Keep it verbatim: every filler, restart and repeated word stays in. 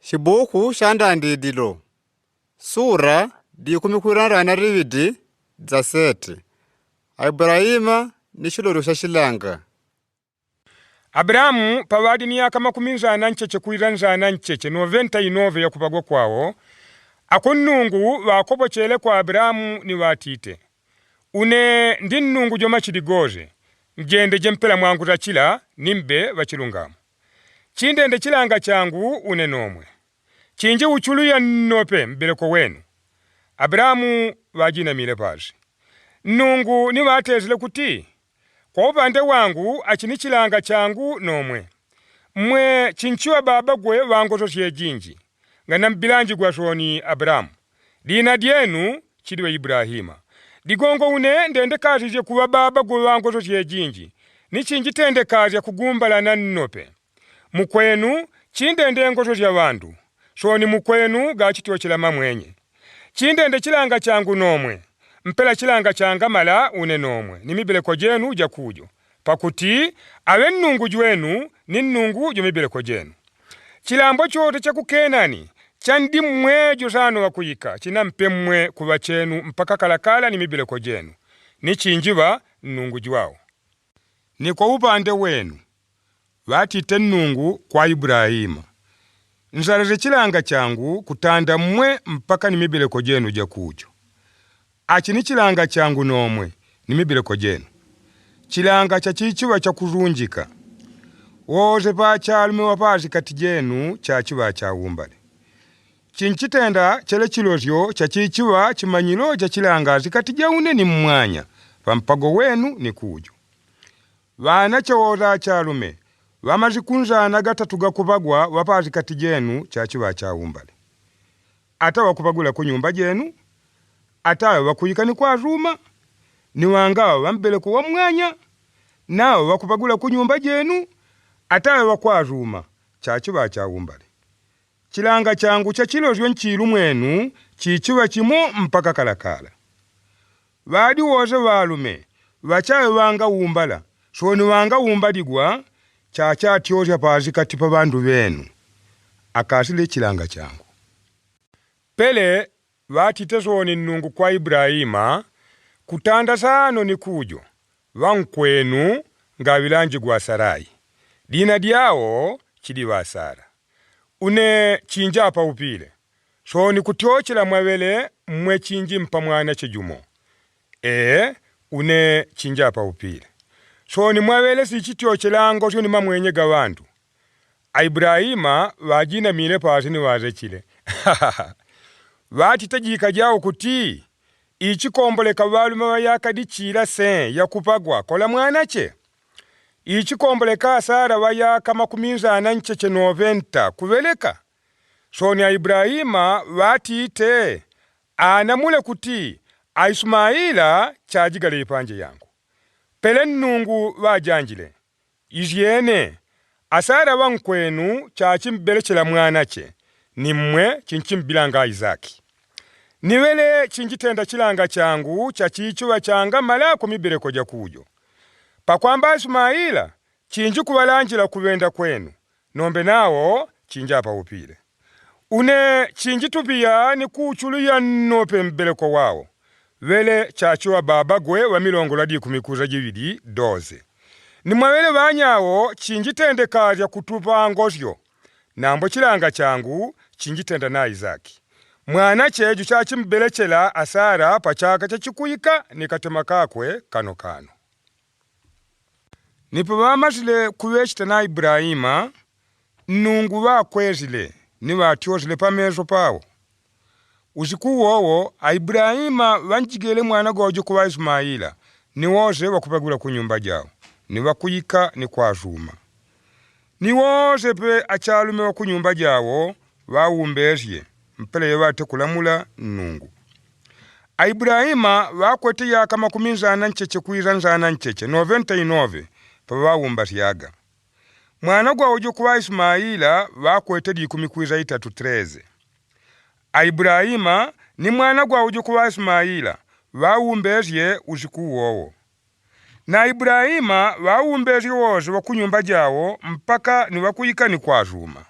Shibuku sha Ndandidilo, sura dikumi kwila ndrana dibidi daseti. Abrahama ni shilolyo sha shilanga. Abrahamu pawadi ni yaka makumi nzana ncheche kwila nzana ncheche, noventa y nove ya kupagwa kwawo, akunungu wakobochele kwa Abrahamu ni watite, Une ndi nnungu jomachidi goze, njendeje mpela mwangu zachila, nimbe vachilungamu. Chindende chilanga changu une nomwe. Chinji uchuluya nnope mbeleko wenu. Abrahamu vajinamile pazi. Nnungu ni vatezile kuti, Kwa upande wangu, achi ni chilanga changu nomwe. Mwe chinchiva baba gwe vangozo syejinji, nga nambilanjigwa soni Abrahamu. Dina dyenu chiliwe Ibrahima. Digongo une ndendekazije kuva baba gwe vangozo syejinji, ni chinjitendekazya kugumbala na nnope. Mukwenu chindende ngozo sya vandu, soni mukwenu gachityochela mamwenye. Chindende chilanga changu nomwe, mpela chilanga changa mala une nomwe, ni mibeleko jenu jakujo. Pakuti ave nnungu jwenu, ni nnungu jo mibeleko jenu. Chilambo chote cha ku Kenani, chandi mmwe jo sano vakuyika, chinampe mmwe kuva chenu mpaka kalakala ni mibeleko jenu, ni chinjiva nnungu jwawo. Ni kwa upande wenu, vatite nnungu kwa Ibrahima, nzalaze chilanga changu kutanda mmwe mpaka ni mibeleko jenu jakujo. Achi ni chilanga changu nomwe, ni mibeleko jenu. Chilanga cha chichiva cha kuzunjika. Woze pa chalume wa pazikati jenu chachiva cha umbale. Chinchitenda chele chilozyo cha chichiva chimanyilo cha chilanga zikati ja une ni mmwanya, pa mpago wenu ni kujo. Vana chewoza achalume, vamazi kunzana gatatu gakupagwa vapazikati jenu chachiva cha umbale. Ata vakupagula ku nyumba jenu, ata vakuyika ni kwazuma, ni wanga vambeleko wa mwanya, nao vakupagula ku nyumba jenu, ata vakwazuma, chachiva cha umbale. Chilanga changu cha chilozyo nchilu mwenu, chichiva chimo mpaka kalakala. Vadi woze valume, vachayo vanga umbala, soni vanga umbaligwa, chachatyozya pazikati pa vandu venu. Akasile chilanga changu. Pele vatite soni nnungu kwa Ibrahima, kutanda sano ni kujo, vankwenu nga vilanjigwa Sarai. Dina dyawo chidi va Sara. Une chinji apaupile. Soni kutyochela mwavele mmwe chinji mpa mwanache jumo. Ee, une chinji apaupile. Soni mwavele sichityochela ngosyo ni mamwenye ga vandu. A Ibrahima vajinamile pasi ni vazechile. Vatite jika jawo kuti, ichikomboleka valume va yaka dichila se ya kupagwa kola mwanache. Ichikomboleka Sara va yaka makumi nzana ncheche noventa kuveleka. Soni a Ibrahima vatite, anamule kuti a Ismaila chajigale ipanje yangu. Pele nnungu vajanjile, izyene, a Sara vankwenu chachimbelechela mwanache, ni mmwe chinchimbilanga Izaki. Nivele chinjitenda chilanga changu cha chichiva changa mala ku mibeleko ja kujo. Pakwamba Ismaila, chinji kuvalanjila kuvenda kwenu, nombe nawo chinji apaupile. Une chinji tupiya ni kuchuluya nnope mbeleko wawo. Vele chachiva baba gwe va milongolwa dikumi kuza jivili, doze. Ni mwavele vanyawo chinjitendekazya kutupa ngosyo, nambo chilanga changu chinjitenda na Izaki. Mwanache ju chachimbelechela a Sara pa chaka cha chikuyika ni katema kakwe kano kano. Ni pavamazile kuvechita na Ibrahima, nnungu vakwezile ni vatyozile pa meso pawo. Usiku wowo, a Ibrahima vanjigele mwana gwawo jukuva Ismaila, ni woze vakupagula ku nyumba jawo, ni vakuyika ni kwazuma. Ni woze pe achalume va ku nyumba jawo vaumbezye, mpela yevate kulamula nnungu. A Ibrahima vakwete yaka makumi nzana ncheche kwiza nzana ncheche, noventa y nove, pavaumba syaga. Mwana gwawo jukuva Ismaila vakwete dikumi kwiza itatu, treze. A Ibrahima ni mwana gwawo jukuva Ismaila vaumbezye usiku wowo. Na Ibrahima vaumbezye woze va ku nyumba jawo mpaka ni vakuyika ni kwazuma.